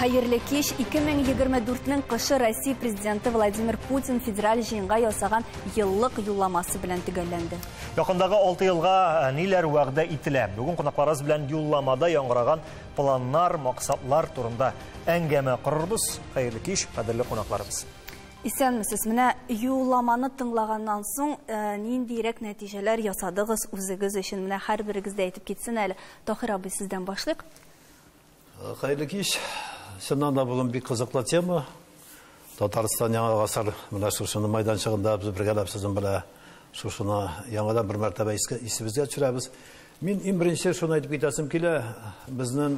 Хәерле кич. 2024-нең кышы Россия президенты Владимир Путин федераль җыенга ясаган еллык юлламасы белән төгәлләнде. Якындагы 6 елга ниләр вәгъдә ителә? Бүген кунакларыбыз белән юлламада яңгыраган планнар, максатлар турында әңгәмә корырбыз. Хәерле кич, кадерле кунакларыбыз. Исәнмесез. Менә юлламаны тыңлаганнан соң ниндирәк нәтиҗәләр ясадыгыз үзегез өчен? Менә һәрберегез дә әйтеп китсен әле. Таһир абый, сездән башлыйк. Хәерле кич. Чыннан да бүген бик кызыклы тема. Татарстан яңа гасыр менә шушыны майданчыгында без бергәләп сезнең белән шушыны яңадан бер мәртәбә исебезгә төшерәбез. Мин иң беренче шуны әйтеп китәсем килә, безнең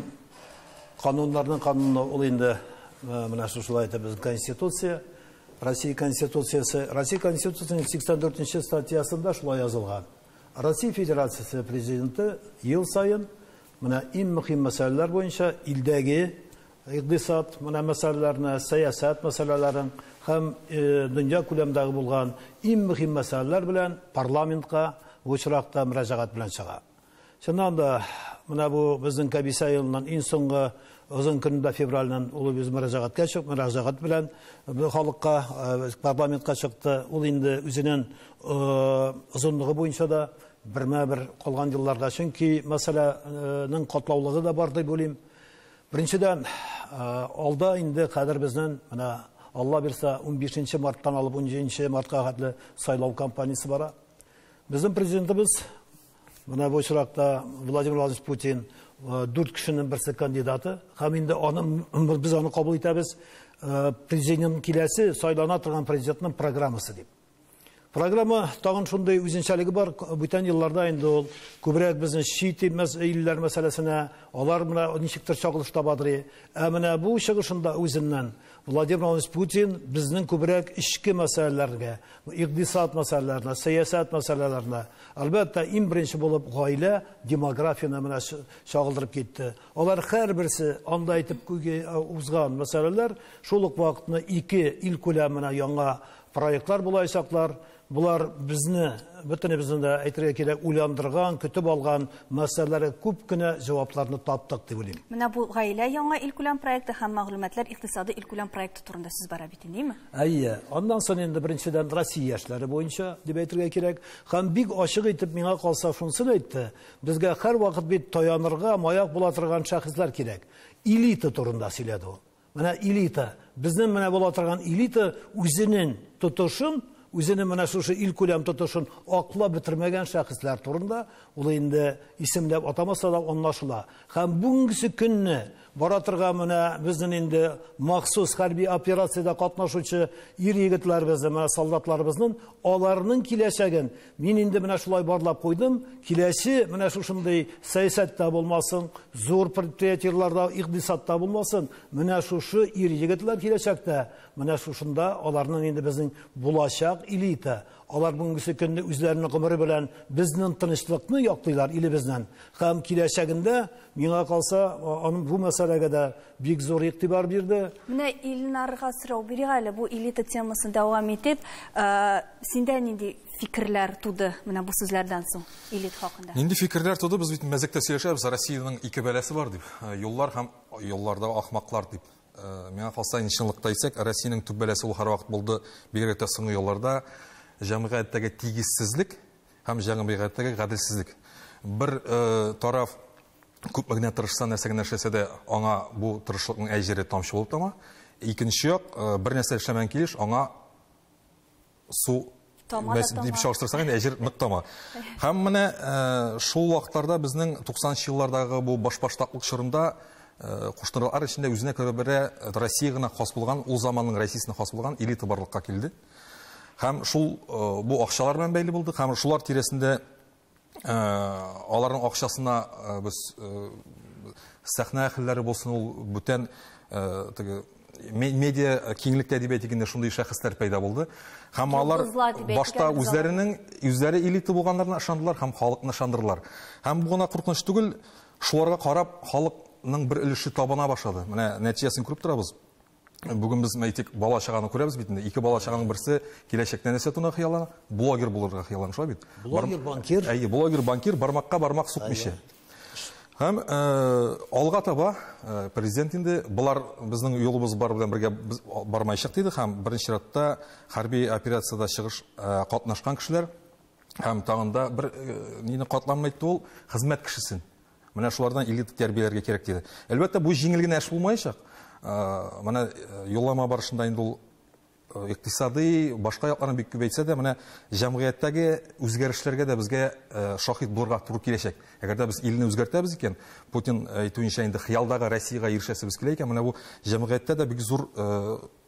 кануннарның кануны ул инде менә шушылай итеп безнең Конституция, Россия Конституциясе, Россия Конституциясенең 84 статьясында шулай язылган. Россия Федерациясе президенты ел саен менә иң мөһим мәсьәләләр буенча илдәге икътисад менә мәсьәләләрне, сәясәт мәсьәләләрен һәм дөнья күләмендәге булган иң мөһим мәсьәләләр белән парламентка бу очракта мөрәҗәгать белән чыга. Чыннан да менә бу безнең кәбисә елының иң соңгы озын көнендә февральнең ул үз мөрәҗәгатькә чыгып, мөрәҗәгать белән халыкка, парламентка чыкты. Ул инде үзенең озынлыгы буенча да бермә-бер калган елларга, чөнки мәсьәләнең катлаулыгы да бар дип уйлыйм. Беренчедән, алда инде хәзер безнең менә Алла бирсә 15 марттан алып 17 мартка хәтле сайлау кампаниясе бара. Безнең президентыбыз менә бу очракта Владимир Владимирович Путин 4 кешенең берсе кандидаты һәм инде аны без аны кабул итәбез президентның киләсе сайлана торган президентның программасы дип. Программа тагын шундый үзенчәлеге бар, бүтән елларда инде ул күбрәк безнең чит илләр мәсьәләсенә, алар менә ничектер чагылыш табадыр. Ә менә бу чыгышында үзеннән Владимир Владимирович Путин безнең күбрәк эчке мәсьәләләргә, икътисад мәсьәләләренә, сәясәт мәсьәләләренә, әлбәттә, иң беренче булып гаилә, демографияне менә чагылдырып китте. Алар һәрберсе анда әйтеп узган мәсьәләләр, шул ук вакытны ике ил күләменә яңа проектлар булачаклар. Булар безне, бөтенебезне дә әйтергә кирәк, уйландырган, көтеп алган мәсьәләләргә күп кенә җавапларны таптык дип уйлыйм. Менә бу гаилә яңа илкүләм проекты һәм мәгълүматлар икътисады илкүләм проекты турында сүз бара бит, димме? Әйе, аннан соң инде беренчедән Россия яшьләре буенча дип әйтергә кирәк. Һәм бик ачык итеп миңа калса шунысын әйтте. Безгә һәрвакыт бит таянырга, маяк була торган шәхесләр кирәк. Элита турында сөйләде ул. Менә элита, безнең менә була торган элита үзенең тотышын, үзенең менә шушы илкүләм тотышын аклап бетермәгән шәхесләр турында ул инде исемләп атамаса да аңлашыла. Һәм бүгенге көнне бара торган менә безнең инде махсус хәрби операциядә катнашучы ир-егетләребезнең, менә солдатларыбызның, аларның киләчәген мин инде менә шулай барлап куйдым. Киләче менә шушындый сәясәттә булмасын, зур предприятиеләрдә, икътисадта булмасын, менә шушы ир-егетләр киләчәктә, менә шушында аларның инде безнең булачак элита. Алар бүгенге көнне үзләренең гомере белән безнең тынычлыкны яклыйлар илебезнең. Һәм киләчәгендә миңа калса, аның бу мәсьәләгә дә бик зур игътибар бирде. Менә Илнарга сорау бирик әле, бу элита темасын дәвам итеп, синдә нинди фикерләр туды менә бу сүзләрдән соң элит хакында? Нинди фикерләр туды? Без бит мәзәктә сөйләшәбез, Россиянең ике бәласе бар дип, юллар һәм юлларда ахмаклар дип. Миңа калса, чынлыкта әйтсәк, Россиянең төп бәласе ул һәрвакыт булды, бигрәк тә соңгы елларда җәмгыятьтәге тигезсезлек һәм җәмгыятьтәге гаделсезлек. Бер тараф күпме генә тырышса, нәрсә генә эшләсә дә, аңа бу тырышлыкның әҗере тамчы булып тама. Икенче як, бер нәрсә эшләмәгән килеш, аңа су дип чагыштырсаң инде әҗер нык тама. Һәм менә шул вакытларда безнең 90 еллардагы бу башбаштаклык чорында куштанлар эчендә үзенә күрә бер Россия гына хас булган, ул заманның Россиясенә хас булган элита барлыкка килде. Һәм шул бу акчалар белән бәйле булды, һәм шулар тирәсендә аларның акчасына без сәхнә әһелләре булсын, ул бүтән теге медиа киңлектә дип әйтик инде, шундый шәхесләр пәйда булды. Һәм алар башта үзләре элита булганнарына ышандылар һәм халыкны ышандырдылар. Һәм бу гына куркыныч түгел, шуларга карап халыкның бер өлеше табына башлады. Менә нәтиҗәсен күреп торабыз. Бүген без, әйтик, бала чаганы күрәбез бит инде. Ике бала чаганың берсе киләчәктә нәрсә турында хыяллана? Блогер булырга хыяллана, шулай бит? Блогер, банкир. Әйе, блогер, банкир, бармакка бармак сукмыйча. Һәм алга таба президент инде болар безнең юлыбыз бар белән бергә бармаячак диде һәм беренче чиратта хәрби операциядә чыгыш катнашкан кешеләр һәм тагын да бер нине катламын әйтте ул хезмәт кешесен. Менә шулардан элита тәрбияләргә кирәк диде. Әлбәттә, бу җиңел генә эш булмаячак. Менә юллама барышында инде ул икътисадый башка якларын бик күп әйтсә дә, менә җәмгыятьтәге үзгәрешләргә дә безгә шаһит булырга туры киләчәк. Әгәр дә без илне үзгәртәбез икән, Путин әйтүенчә инде хыялдагы Россиягә ирешәсебез килә икән, менә бу җәмгыятьтә дә бик зур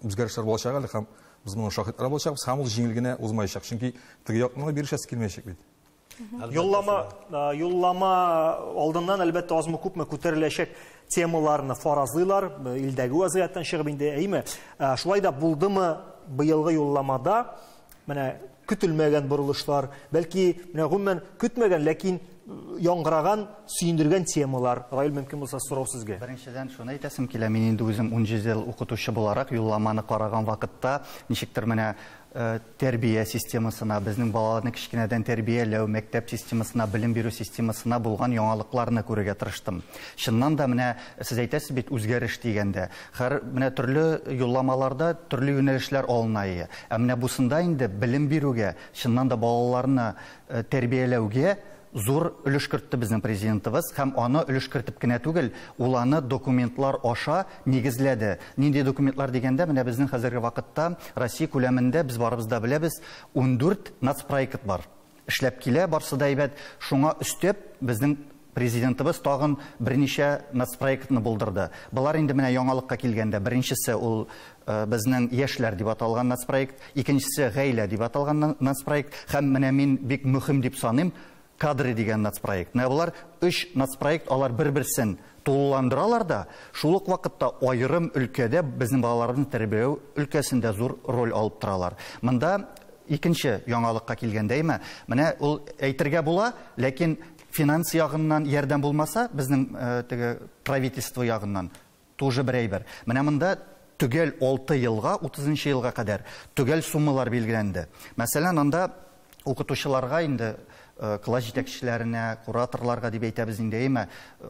үзгәрешләр булачак әле һәм без моның шаһитлары булачакбыз һәм ул җиңел генә узмаячак. Чөнки теге якның да бирешәсе килмәячәк бит. Юллама алдыннан әлбәттә азмы күпме күтәреләчәк темаларны фаразлыйлар, илдәге вазгыятьтән чыгып инде, әйме? Шулай да булдымы быелгы юлламада менә көтелмәгән борылышлар, бәлки менә гомумән көтмәгән, ләкин яңгыраган, сөендергән темалар? Раил, мөмкин булса сорау сезгә. Беренчедән шуны әйтәсем килә, мин инде үзем 17 ел укытучы буларак юлламаны караган вакытта ничектер менә тәрбия системасына, безнең балаларны кечкенәдән тәрбияләү, мәктәп системасына, белем бирү системасына булган яңалыкларны күрергә тырыштым. Чыннан да менә сез әйтәсез бит үзгәреш дигәндә, һәр менә төрле юлламаларда төрле юнәлешләр алына ие. Ә менә бусында инде белем бирүгә, чыннан да балаларны тәрбияләүгә зур өлеш кертте безнең президентыбыз һәм аны өлеш кертеп кенә түгел, ул аны документлар аша нигезләде. Нинди документлар дигәндә, менә безнең хәзерге вакытта Россия күләмендә без барыбыз да беләбез, 14 нацпроект бар. Эшләп килә, барсы да әйбәт. Шуңа өстәп безнең президентыбыз тагын берничә нацпроектны булдырды. Болар инде менә яңалыкка килгәндә, беренчесе ул безнең яшьләр дип аталган нацпроект, икенчесе гаилә дип аталган нацпроект һәм менә мин бик мөһим дип саныйм кадры дигән нацпроект. Менә болар 3 нацпроект, алар бер-берсен тулыландыралар да, шул ук вакытта аерым өлкәдә безнең балаларны тәрбияләү өлкәсендә зур роль алып торалар. Монда икенче яңалыкка килгәндәйме, менә ул әйтергә була, ләкин финанс ягыннан ярдәм булмаса, безнең теге правительство ягыннан тоже бер әйбер. Менә монда төгәл 6 елга, 30 елга кадәр төгәл суммалар билгеләнде. Мәсәлән, анда укытучыларга инде класс җитәкчеләренә, кураторларга дип әйтәбез инде, әйме,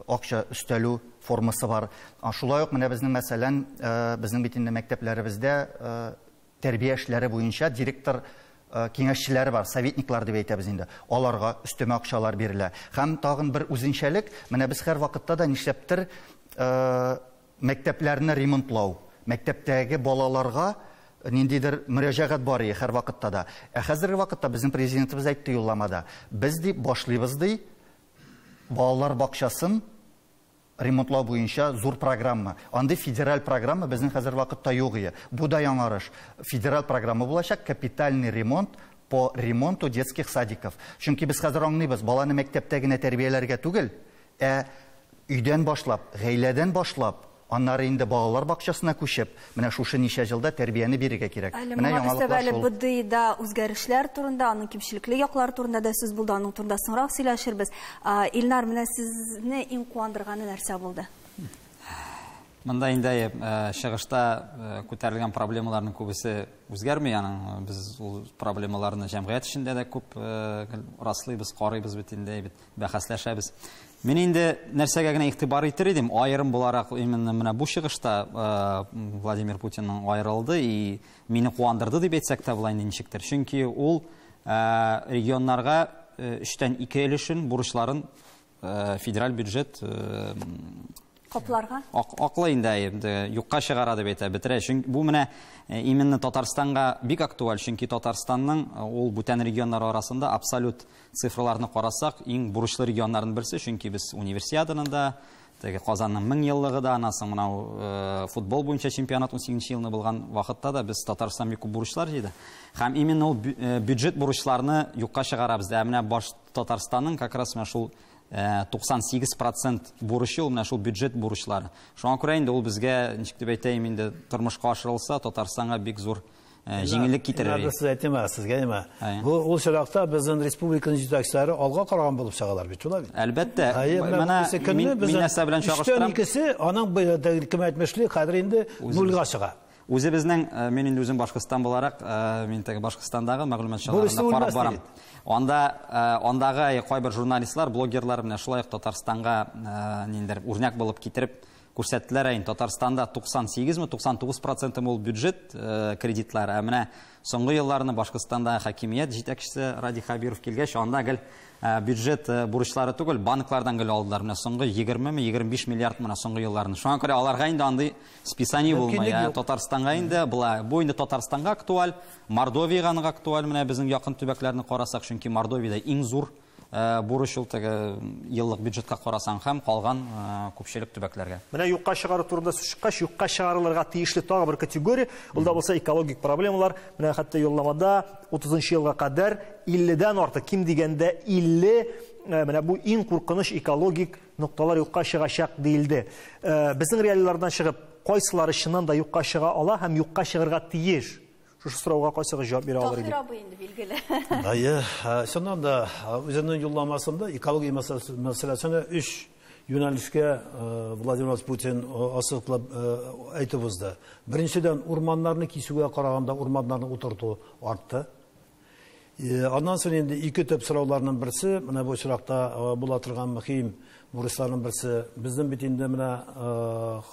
акча өстәлү формасы бар. Шулай ук менә безнең, мәсәлән, безнең бит инде мәктәпләребездә тәрбия эшләре буенча директор киңәшчеләре бар, советниклар дип әйтәбез инде. Аларга өстәмә акчалар бирелә. Һәм тагын бер үзенчәлек, менә без һәр вакытта да нишләптер мәктәпләрне ремонтлау, мәктәптәге балаларга ниндидер мөрәҗәгать бар ие һәр вакытта да. Ә хәзерге вакытта безнең президентыбыз әйтте юлламада. Без ди башлыйбыз ди балалар бакчасын ремонтлау буенча зур программа. Андый федераль программа безнең хәзер вакытта юк ие. Бу да яңарыш. Федераль программа булачак, капитальный ремонт по ремонту детских садиков. Чөнки без хәзер аңлыйбыз, баланы мәктәптә генә тәрбияләргә түгел, ә өйдән башлап, гаиләдән башлап, аннары инде балалар бакчасына күчеп, менә шушы ничә елда тәрбияне бирергә кирәк. Менә яңалыклар шул. БДИда үзгәрешләр турында, аның кимчелекле яклары турында да сүз булды, аның турында соңрак сөйләшербез. Илнар, менә сезне иң куандырганы нәрсә булды? Монда инде чыгышта күтәрелгән проблемаларның күбесе үзгәрми, аның без ул проблемаларны җәмгыять эчендә дә күп раслыйбыз, карыйбыз бит инде, бит бәхәсләшәбез. Мин инде нәрсәгә генә игътибар итер идем, аерым буларак именно менә бу чыгышта Владимир Путинның аерылды и мине куандырды дип әйтсәк тә була инде ничектер. Чөнки ул регионнарга 3-тән 2 өлешен бурычларын федераль бюджет Капларга? Аклы инде, юкка чыгара дип әйтә, бетерә. Чөнки бу менә именно Татарстанга бик актуаль, чөнки Татарстанның ул бүтән регионнар арасында абсолют цифрларны карасак, иң бурычлы регионнарның берсе, чөнки без универсиаданың да, теге Казанның 1000 еллыгы да, аннан соң мынау футбол буенча чемпионат 18 елны булган вакытта да без Татарстан бик күп бурычлар җыйды. Һәм именно ул бюджет бурычларны юкка чыгарабыз. Ә менә баш Татарстанның как раз менә шул 98% бурычы ул менә шул бюджет бурычлары. Шуңа күрә инде ул безгә, ничек дип әйтәем, инде тормышка ашырылса, Татарстанга бик зур җиңеллек китерер. Инде сез әйтәм, сезгә ниме? Бу ул чиракта безнең республиканың җитәкчеләре алга караган булып чыгалар бит, шулай бит? Әлбәттә. Менә мин нәрсә белән чагыштырам? Өчтән икесе аның кем әйтмешли, хәзер инде нульга чыга. Үзебезнең, мин инде үзем Башкортстан буларак, мин теге Башкортстандагы мәгълүмат чараларына карап барам. Анда андагы кайбер журналистлар, блогерлар менә шулай ук Татарстанга ниндидер үрнәк булып китереп күрсәттеләр. Инде Татарстанда 98-ме, 99% ул бюджет кредитлары. Ә менә соңгы елларны Башкортстанда хакимият җитәкчесе Радий Хәбиров килгәч, анда гел бюджет бурычлары түгел, банклардан гел алдылар. Менә соңгы 20-ме, 25 миллиард менә соңгы елларны. Шуңа күрә аларга инде андый списание булмый. Татарстанга инде була. Бу инде Татарстанга актуаль, Мордовиягә нык актуаль. Менә безнең якын төбәкләрне карасак, чөнки Мордовиядә иң зур бурыч ул теге еллык бюджетка карасаң һәм калган күпчелек төбәкләргә. Менә юкка чыгару турында сүз чыккач, юкка чыгарылырга тиешле тагы бер категория, ул да булса экологик проблемалар. Менә хәтта юлламада 30 елга кадәр 50-дән артык, ким дигәндә 50, менә бу иң куркыныч экологик нокталар юкка чыгачак диелде. Безнең реалияләрдән чыгып, кайсылары чыннан да юкка чыга ала һәм юкка чыгарга тиеш? Шушы сорауга кайсыгыз җавап бирә алыр иде? Таһир абый инде билгеле. Әйе, чыннан да үзенең юлламасында экология мәсьәләсенә 3 юнәлешкә Владимир Путин асыклап әйтеп узды. Беренчедән, урманнарны кисүгә караганда урманнарны утырту артты. Аннан соң инде ике төп сорауларның берсе, менә бу очракта була торган мөһим бурычларның берсе, безнең бит инде менә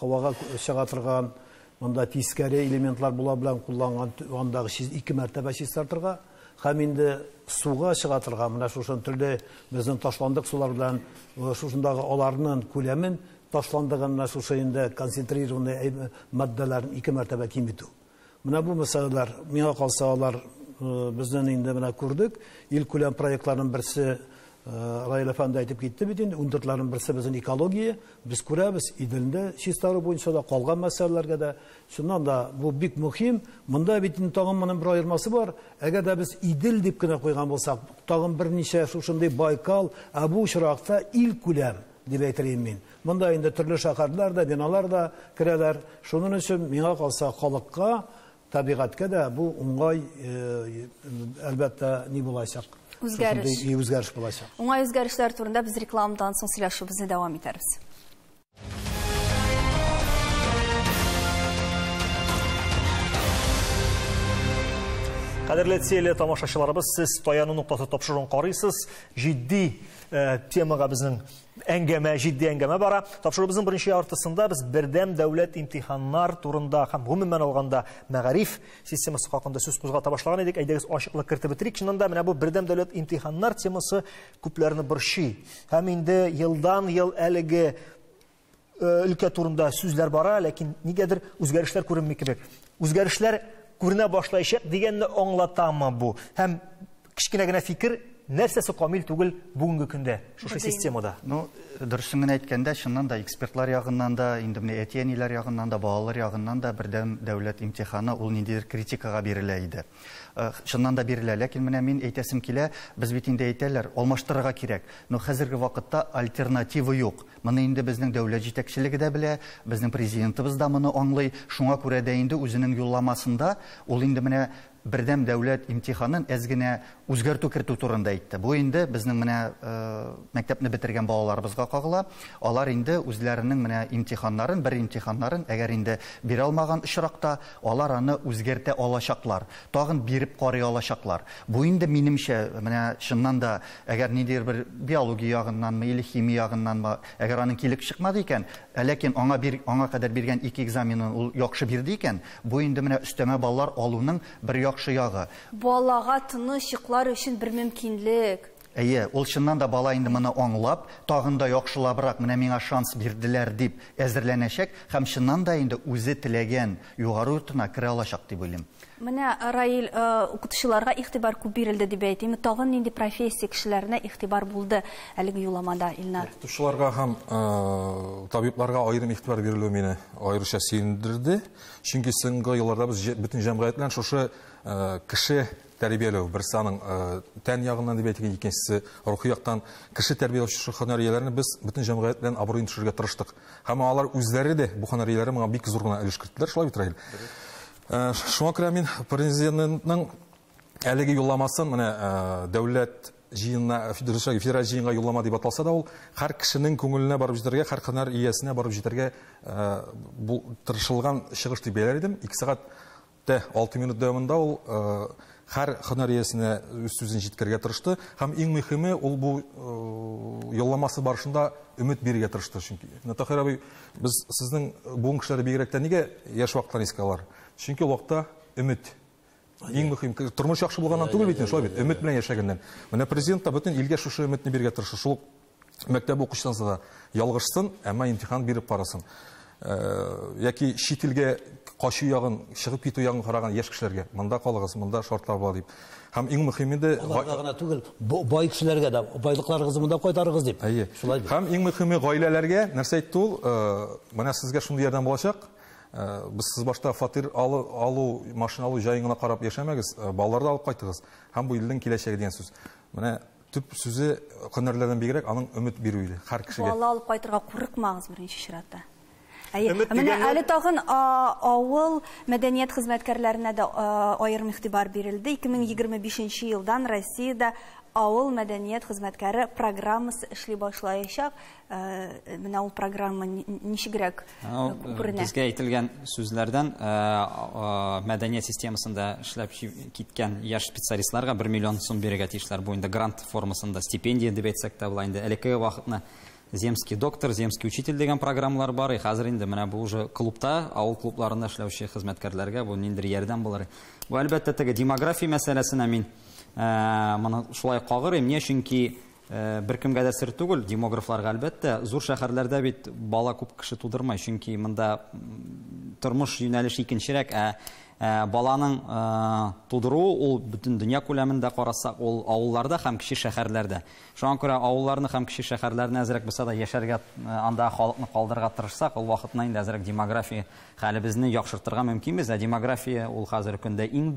һавага чыга торган монда тискәре элементлар була белән кулланган андагы 2 мәртәбә чистартырга һәм инде суга чыга торган менә шушы төрле безнең ташландык сулар белән шушындагы аларның күләмен ташландыгын менә шушы инде концентрированный матдәләрен 2 мәртәбә киметү. Менә бу мәсьәләләр миңа калса алар безнең инде менә күрдек. Илкүләм проектларның берсе Раил әфәнде әйтеп китте бит инде, 14-ләрнең берсе безнең экология. Без күрәбез, Иделдә чистару буенча да, калган мәсьәләләргә дә. Чыннан да бу бик мөһим. Монда бит инде тагын моның бер аермасы бар. Әгәр дә без Идел дип кенә куйган булсак, тагын берничә шушындый Байкал, ә бу очракта илкүләм дип әйтер идем мин. Монда инде төрле шәһәрләр дә, биналар да керәләр. Шуның өчен миңа калса халыкка, табигатькә дә бу уңай, әлбәттә, ни булачак. Үзгәреш. Үзгәреш булачак. Уңай үзгәрешләр турында без рекламадан соң сөйләшүебезне дәвам итәрбез. Кадерле теле тамашачыларыбыз, сез таяну ноктасы тапшыруын карыйсыз. Җитди темага безнең әңгәмә, җитди әңгәмә бара. Тапшыруыбызның беренче яртысында без бердәм дәүләт имтиханнар турында һәм гомумән алганда мәгариф системасы хакында сүз кузгата башлаган идек. Әйдәгез ачыклык кертеп бетерик. Чыннан да менә бу бердәм дәүләт имтиханнар темасы күпләрне борчый. Һәм инде елдан-ел әлеге өлкә турында сүзләр бара, ләкин нигәдер үзгәрешләр күренми кебек. Үзгәрешләр күренә башлаячак дигәнне аңлатамы бу? Һәм кечкенә генә фикер, нәрсәсе камил түгел бүгенге көндә шушы системада? Ну, дөресен генә әйткәндә, чыннан да экспертлар ягыннан да, инде менә әти-әниләр ягыннан да, балалар ягыннан да бердәм дәүләт имтиханы ул ниндидер критикага бирелә иде. Чыннан да бирелә, ләкин менә мин әйтәсем килә, без бит инде әйтәләр, алмаштырырга кирәк. Но хәзерге вакытта альтернатива юк. Моны инде безнең дәүләт җитәкчелеге дә белә, безнең президентыбыз да моны аңлый. Шуңа күрә дә инде үзенең юлламасында ул инде менә бердәм дәүләт имтиханын әз генә үзгәртү кертү турында әйтте. Бу инде безнең менә мәктәпне бетергән балаларыбызга кагыла. Алар инде үзләренең менә имтиханнарын, бер имтиханнарын әгәр инде бирә алмаган очракта, алар аны үзгәртә алачаклар, тагын биреп карый алачаклар. Бу инде минемчә, менә чыннан да әгәр ниндидер бер биология ягыннанмы или химия ягыннанмы, әгәр аның килеп чыкмады икән, ләкин аңа кадәр биргән ике экзаменын ул яхшы бирде икән, бу инде менә өстәмә баллар алуның бер яхшы ягы. Балага тыныч йоклар өчен бер мөмкинлек. Әйе, ул чыннан да бала инде моны аңлап, тагын да яхшылабрак, менә миңа шанс бирделәр дип әзерләнәчәк һәм чыннан да инде үзе теләгән югары йортына керә алачак дип уйлыйм. Менә Раил, укытучыларга игътибар күп бирелде дип әйтим. Тагын нинди профессия кешеләренә игътибар булды әлеге юлламада, Илнар? Укытучыларга һәм табибларга аерым игътибар бирелүе мине аеруча сөендерде. Чөнки соңгы елларда без бөтен җәмгыять белән шушы кеше тәрбияләү, берсе аның тән ягыннан дип әйтик, икенчесе рухи яктан кеше тәрбияләүче шушы һөнәр ияләрен без бөтен җәмгыять белән абруен төшерергә тырыштык. Һәм алар үзләре дә бу һөнәр ияләре моңа бик зур гына өлеш керттеләр, шулай бит, Раил? Шуңа күрә мин президентның әлеге юлламасын менә дәүләт җыенына, федераль җыенга юллама дип аталса да, ул һәр кешенең күңеленә барып җитәргә, һәр һөнәр иясенә барып җитәргә тырышылган чыгыш дип бәяләр идем. 2 сәгать тә 6 минут дәвамында ул һәр һөнәр иясенә үз сүзен җиткерергә тырышты. Һәм иң мөһиме, ул бу юлламасы барышында өмет бирергә тырышты. Чөнки Таһир абый, без сезнең буын кешеләре бигрәк тә нигә яшь вакытларын искә алар? Чөнки ул вакытта өмет. Иң мөһим, тормыш яхшы булганнан түгел бит, шулай бит, өмет белән яшәгәннән. Менә президент та бөтен илгә шушы өметне бирергә тырыша. Шул мәктәп укучысы да ялгышсын, әмма имтихан биреп карасын. Яки чит илгә качу ягын, чыгып китү ягын караган яшь кешеләргә, монда калыгыз, монда шартлар бар дип. Һәм иң мөһиме дә аларга гына түгел, бай кешеләргә дә байлыкларыгызны монда кайтарыгыз дип. Шулай бит. Һәм иң мөһиме гаиләләргә нәрсә әйтте ул? Менә сезгә шундый ярдәм булачак. Без сез башта фатир алу, машина алу җаен гына карап яшәмәгез, балаларны алып кайтыгыз. Һәм бу илнең киләчәге дигән сүз. Менә төп сүзе һөнәрләрдән бигрәк аның өмет бирү иде һәр кешегә. Бала алып кайтырга курыкмагыз беренче чиратта. Менә әле тагын авыл мәдәният хезмәткәрләренә дә аерым игътибар бирелде. 2025 елдан Россиядә авыл мәдәният хезмәткәре программасы эшли башлаячак. Менә ул программа ничегрәк күренә? Безгә әйтелгән сүзләрдән мәдәният системасында эшләп киткән яшь специалистларга 1 миллион сум бирергә тиешләр. Бу инде грант формасында, стипендия дип әйтсәк тә була инде. Элеккеге вакытны Земский доктор, земский учитель дигән программалар бар. И хәзер инде менә бу уже клубта, авыл клубларында эшләүче хезмәткәрләргә бу ниндидер ярдәм булыр. Бу әлбәттә теге демография мәсьәләсенә мин моны шулай кагырыйм. Не, чөнки беркемгә дә сер түгел, демографларга әлбәттә, зур шәһәрләрдә бит бала күп кеше тудырмай, чөнки монда тормыш юнәлеше икенчерәк, ә баланың тудыруы ул бөтен дөнья күләмендә карасак, ул авылларда һәм кече шәһәрләрдә. Шуңа күрә авылларны һәм кече шәһәрләрне әзрәк булса да яшәргә, анда халыкны калдырырга тырышсак, ул вакытны инде әзрәк демография хәлебезне яхшыртырга мөмкинбез. Ә демография ул хәзерге көндә иң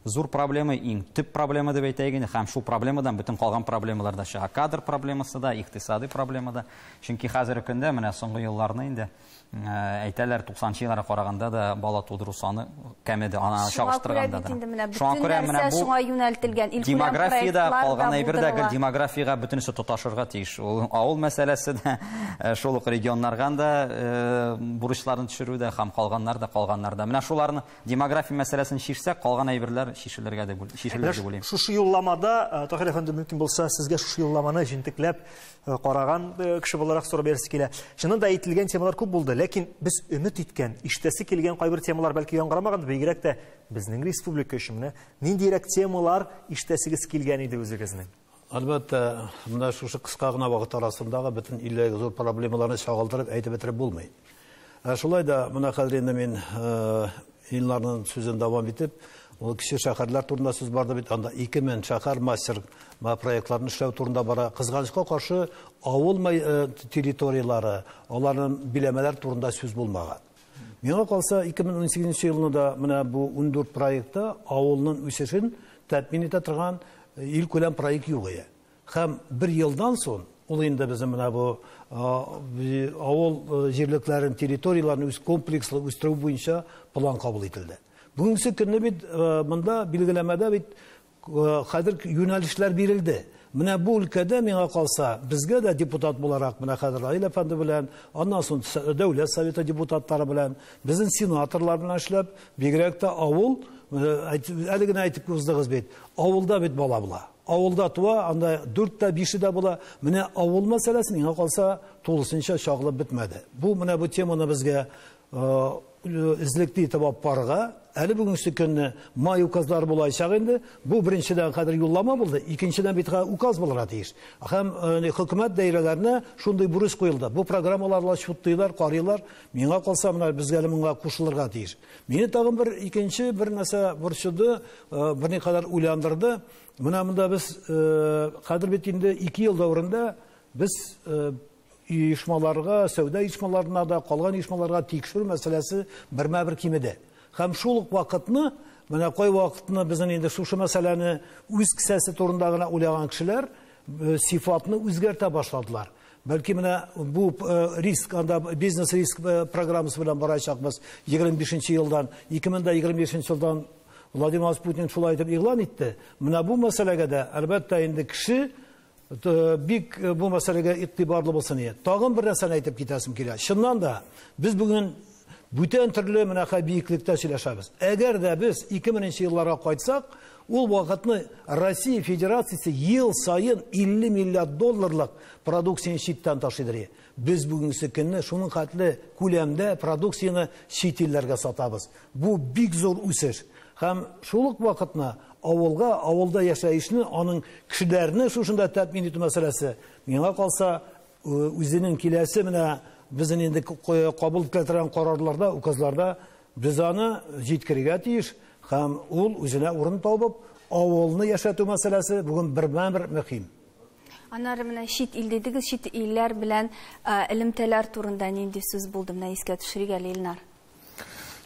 зур проблема, иң төп проблема дип әйтәйек инде, һәм шул проблемадан бөтен калган проблемалар да чыга. Кадр проблемасы да, икътисади проблема да. Чөнки хәзерге көндә менә соңгы елларны инде әйтәләр, 90-нчы елларга караганда да бала тудыру саны кәмеде, ана чагыштырганда да. Шуңа күрә менә бу шуңа юнәлтелгән илкүләм демографиядә калган әйбер дә гел демографиягә бөтенесе тоташырга тиеш. Ул авыл мәсьәләсе дә, шул ук регионнарга да бурычларын төшерү дә һәм калганнар да, калганнар да. Менә шуларны демография мәсьәләсен чишсәк, калган әйберләр чишелергә дип уйлыйм. Шушы юлламада, Таһир әфәнде, мөмкин булса, сезгә шушы юлламаны җентекләп караган кеше буларак сорап бирәсе килә. Чыннан да әйтелгән темалар күп булды, ләкин без өмет иткән, ишетәсе килгән кайбер темалар бәлки яңгырамаган, бигрәк тә безнең республика өчен менә ниндирәк темалар ишетәсегез килгән иде үзегезнең? Әлбәттә, менә шушы кыска гына вакыт арасындагы бөтен илдәге зур проблемаларны чагылдырып әйтеп бетереп булмый. Шулай да менә хәзер инде мин Илнарның сүзен дәвам итеп, ул кече шәһәрләр турында сүз барды бит, анда 2000 шәһәр мастер проектларын эшләү турында бара. Кызганычка каршы, авыл территориялары, аларның биләмәләр турында сүз булмаган. Миңа калса, 2018 елны да менә бу 14 проектта авылның үсешен тәэмин итә торган илкүләм проект юк иде. Һәм бер елдан соң ул инде безнең менә бу авыл җирлекләрен, территорияләрен үз комплекслы үстерү буенча план кабул ителде. Бүгенге көнне бит монда билгеләмәдә бит хәзер юнәлешләр бирелде. Менә бу өлкәдә миңа калса, безгә дә депутат буларак менә хәзер Раил әфәнде белән, аннан соң Дәүләт Советы депутатлары белән, безнең сенаторлар белән эшләп, бигрәк тә авыл, әле генә әйтеп уздыгыз бит, авылда бит бала була. Авылда туа, анда 4 тә 5 дә була. Менә авыл мәсьәләсе миңа калса тулысынча чагылып бетмәде. Бу менә бу теманы безгә эзлекле итеп алып барырга, әле бүгенге көнне май указлары булачак инде. Бу беренчедән хәзер юллама булды, икенчедән бит указ булырга тиеш. Һәм хөкүмәт даирәләренә шундый бурыч куелды. Бу программаларла чутлыйлар, карыйлар. Миңа калса, менә безгә әле моңа кушылырга тиеш. Мине тагын бер икенче бер нәрсә борчыды, берникадәр уйландырды. Менә монда без хәзер бит инде 2 ел дәверендә без оешмаларга, сәүдә оешмаларына да, калган оешмаларга тикшерү мәсьәләсе бермә-бер кимеде. Һәм шул ук вакытны, менә кай вакытны безнең инде шушы мәсьәләне үз кесәсе турында гына уйлаган кешеләр сифатны үзгәртә башладылар. Бәлки менә бу риск, анда бизнес риск программасы белән барачакбыз 25 елдан, 2025 елдан Владимир Владимирович Путин шулай итеп игълан итте. Менә бу мәсьәләгә дә, әлбәттә, инде кеше бик бу мәсьәләгә игътибарлы булсын иде. Тагын бер нәрсәне әйтеп китәсем килә. Чыннан да без бүген бүтән төрле менә биеклектә сөйләшәбез. Әгәр дә без 2000 елларга кайтсак, ул вакытны Россия Федерациясе ел саен 50 миллиард долларлык продукцияне читтән ташыйдыр. Без бүгенге көнне шуның хәтле күләмдә продукцияне чит илләргә сатабыз. Бу бик зур үсеш. Һәм шул ук вакытны авылга, авылда яшәешне, аның кешеләрне шушында тәэмин итү мәсьәләсе, миңа калса, үзенең киләсе менә безнең инде кабул ителә торган карарларда, указларда без аны җиткерергә тиеш, һәм ул үзенә урын табып, авылны яшәтү мәсьәләсе бүген бермә-бер мөһим. Аннары менә чит ил дидегез, чит илләр белән элемтәләр турында нинди сүз булды? Менә искә төшерик әле, Илнар.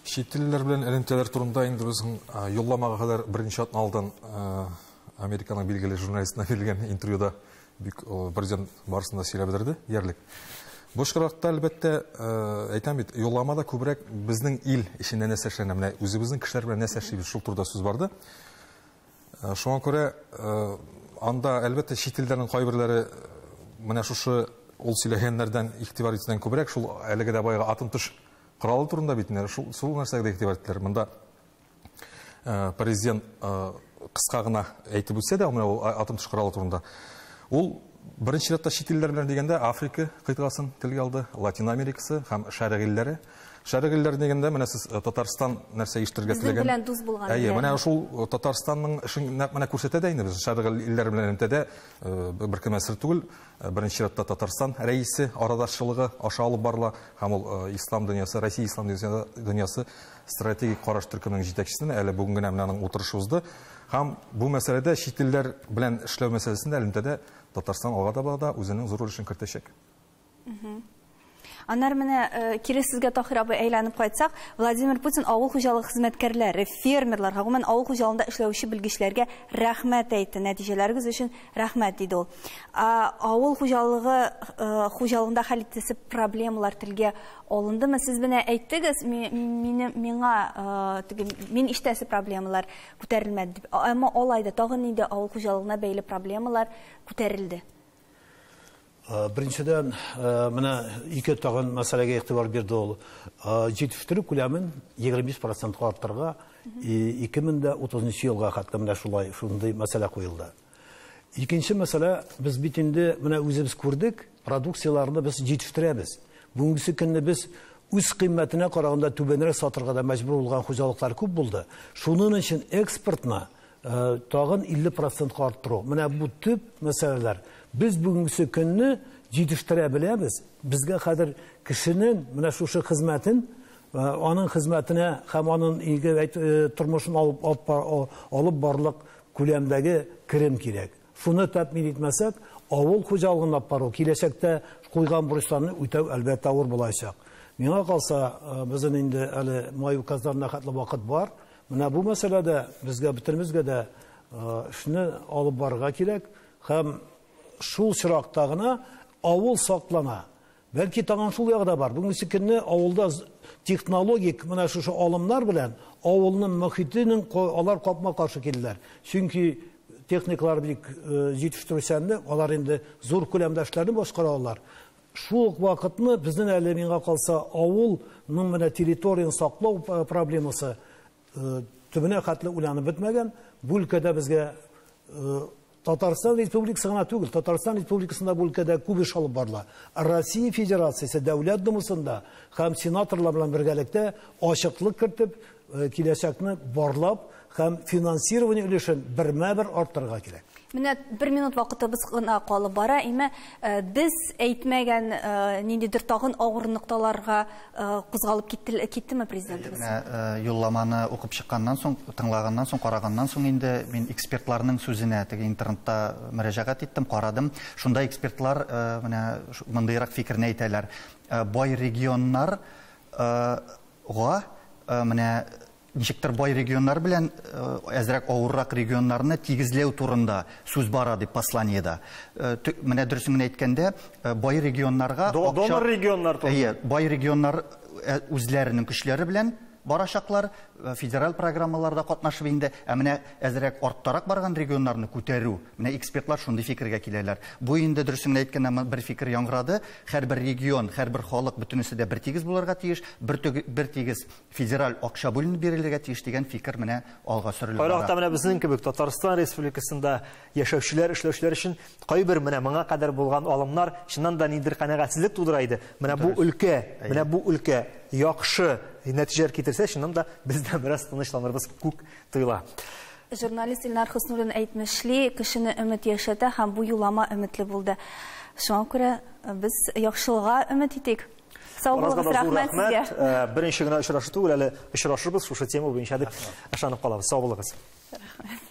Чит илләр белән элемтәләр турында инде безнең юлламага кадәр берничә атна алдан Американың билгеле журналистына бирелгән интервьюда бик президент барысын да сөйләп бетерде, диярлек. Бу очракта, әлбәттә, әйтәм бит, юлламада күбрәк безнең ил эчендә нәрсә эшләнә, менә үзебезнең кешеләр белән нәрсә эшлибез, шул турыда сүз барды. Шуңа күрә анда, әлбәттә, чит илләрнең кайберләре менә шушы ул сөйләгәннәрдән игътибар итүдән күбрәк шул әлеге дә баягы атом төш коралы турында бит инде шул нәрсәгә дә игътибар иттеләр. Монда президент кыска гына әйтеп үтсә дә, менә ул атом төш коралы турында. Ул беренче чиратта чит илләр белән дигәндә Африка кыйтгасын телгә алды, Латин Америкасы һәм Шәрык илләре. Шәрык илләре дигәндә менә сез Татарстан нәрсә ишетергә теләгән. Безнең белән дус булган. Әйе, менә шул Татарстанның эшен нәкъ менә күрсәтә дә инде без Шәрык илләре белән элемтәдә беркемгә сер түгел. Беренче чиратта Татарстан рәисе арадашчылыгы аша алып барыла һәм ул ислам дөньясы, Россия ислам дөньясы стратегик караш төркеменең җитәкчесенә әле бүген генә менә аның утырышы узды. Һәм бу мәсьәләдә чит илләр белән эшләү мәсьәләсендә элемтәдә Татарстан алга таба да үзенең зур өлешен кертәчәк. Аннары менә кире сезгә, Таһир абый, әйләнеп кайтсак, Владимир Путин авыл хуҗалыгы хезмәткәрләре, фермерларга, гомумән авыл хуҗалыгында эшләүче белгечләргә рәхмәт әйтте. Нәтиҗәләрегез өчен рәхмәт, диде ул. Авыл хуҗалыгы хуҗалыгында хәл ителсе проблемалар телгә алындымы? Сез менә әйттегез, мине миңа теге мин ишетәсе проблемалар күтәрелмәде дип. Әмма алай да тагын нинди авыл хуҗалыгына бәйле проблемалар күтәрелде? Беренчедән, менә ике тагын мәсьәләгә игътибар бирде ул. Җитештерү күләмен 25%-ка арттырырга 2030 елга хәтле менә шулай шундый мәсьәлә куелды. Икенче мәсьәлә, без бит инде менә үзебез күрдек, продукцияләрне без җитештерәбез. Бүгенге көнне без үз кыйммәтенә караганда түбәнрәк сатырга да мәҗбүр булган хуҗалыклар күп булды. Шуның өчен экспортны тагын 50%-ка арттыру. Менә бу төп мәсьәләләр. Без бүгенге көнне җитештерә беләбез. Безгә хәзер кешенең менә шушы хезмәтен, аның хезмәтенә һәм аның тормышын алып барлык күләмдәге керем кирәк. Шуны тәэмин итмәсәк, авыл хуҗалыгын алып бару, киләчәктә куйган бурычларны үтәү әлбәттә авыр булачак. Миңа калса, безнең инде әле май указларына хәтле вакыт бар. Менә бу мәсьәләдә безгә бөтенебезгә дә эшне алып барырга кирәк һәм шул чиракта гына авыл саклана. Бәлки тагын шул ягы да бар. Бүгенге көнне авылда технологик менә шушы алымнар белән авылның мөхитенең алар капма-каршы килделәр. Чөнки техникалар бик җитештерүчәнле, алар инде зур күләмдә эшләрне башкара алалар. Шул ук вакытны безнең әле миңа калса авылның менә территорияне саклау проблемасы төбенә хәтле уйланып бетмәгән. Бу өлкәдә безгә Татарстан Республикасы гына түгел, Татарстан Республикасында бу өлкәдә күп эш алып барыла. Россия Федерациясе Дәүләт Думасында һәм сенаторлар белән бергәлектә ачыклык кертеп, киләчәкне барлап һәм финансирование өлешен бермә-бер арттырырга кирәк. Менә бер минут вакытыбыз гына калып бара, әмма без әйтмәгән ниндидер тагын авыр нокталарга кузгалып киттеме президентыбыз? Менә юлламаны укып чыкканнан соң, тыңлаганнан соң, караганнан соң инде мин экспертларның сүзенә теге интернетта мөрәҗәгать иттем, карадым. Шунда экспертлар менә мондыйрак фикерне әйтәләр. Бай регионнарга менә ничектер бай регионнар белән әзрәк авыррак регионнарны тигезләү турында сүз бара дип посланиедә. Менә дөресен генә әйткәндә, бай регионнарга донор регионнар турында. Әйе, бай регионнар үзләренең көчләре белән барачаклар, федераль программаларда катнашып инде. Ә менә әзрәк арттарак барган регионнарны күтәрү, менә экспертлар шундый фикергә киләләр. Бу инде дөресен генә әйткәндә бер фикер яңгырады. Һәрбер регион, һәрбер халык бөтенесе дә бер тигез булырга тиеш, бер тигез федераль акча бүленеп бирелергә тиеш дигән фикер менә алга сөрелеп бара. Кайвакытта менә безнең кебек Татарстан Республикасында яшәүчеләр, эшләүчеләр өчен кайбер менә моңа кадәр булган алымнар чыннан да ниндидер канәгатьсезлек тудыра иде. Менә бу өлкә, менә бу өлкә яхшы нәтиҗәләр китерсә, чыннан да без дә бераз тынычланырбыз күк тоела. Журналист Илнар Хөснуллин әйтмешли, кешене өмет яшәтә һәм бу юллама өметле булды. Шуңа күрә без яхшылыга өмет итик. Сау булыгыз, рәхмәт сезгә. Беренче генә очрашу түгел, әле очрашырбыз шушы тема буенча дип ышанып калабыз. Сау булыгыз. Рәхмәт.